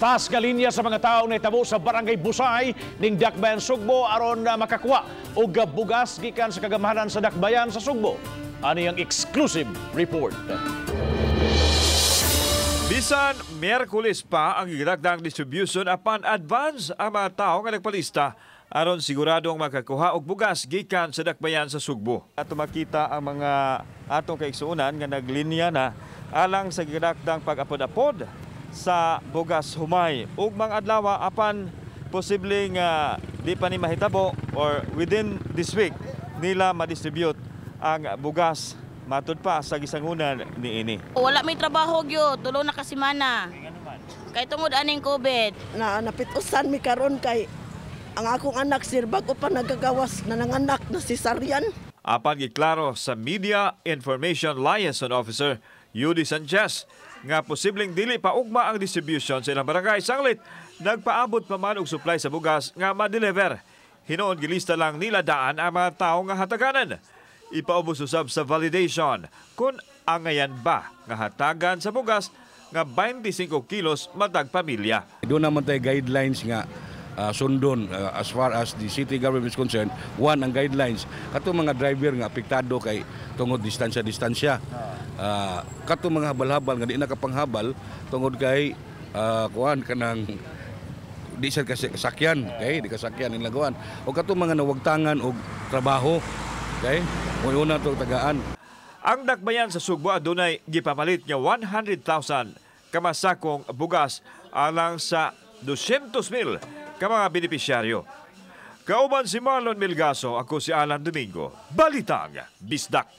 Taas nga linya sa mga tao nahitabo sa Barangay Busay ning Dakbayan Sugbo aron makakuha og bugas gikan sa kagamhanan sa Dakbayan sa Sugbo. Ani ang exclusive report. Bisan Miyerkules pa ang gidakdang distribution, apan advance ang mga tao nga nagpalista aron siguradong makakuha og bugas gikan sa Dakbayan sa Sugbo. Ato makita ang mga atong kaigsuonan nga naglinya na alang sa gidakdang pag-apod-apod sa bugas humay ug mga adlaw, apan posibleng di pa ni mahitabo or within this week nila ma-distribute ang bugas, matud pa sa gisangunan niini. Wala may trabaho gyud, 3 na ka semana. Kay tungod aning COVID. Na napitusan mi karon kay ang akong anak, sir, bago pa nagagawas na nanganak na cesarean. Apan giklaro sa Media Information Liaison Officer Yudi Sanchez nga posibleng dili pa ugma ang distribution sa ilang barangay sanglit nagpaabot pa man og supply sa bugas nga ma-deliver. Hinuon gilista lang nila daan ang mga tao nga hataganan. Ipaubos usab sa validation kung angayan ba nga hatagan sa bugas nga 25 kilos matag pamilya. Duna man tay guidelines nga sundon as far as the city government is concerned. One, ang guidelines, kato mga driver nga apektado kay tungod distansya-distansya. Kato mga habal-habal nga di nakapanghabal tungod kay kuan kanang di siya kasi kasakyan, okay, di kasakyan nila kuan. O kato mga nawagtangan og trabaho, okay? Una to tagaan. Ang Dakbayan sa Sugbo adunay gipamalit nga 100,000 kamasakong bugas alang sa 200,000 ka mga benepisyaryo. Kauban si Marlon Milgaso, ako si Alan Domingo. Balitang Bisdak.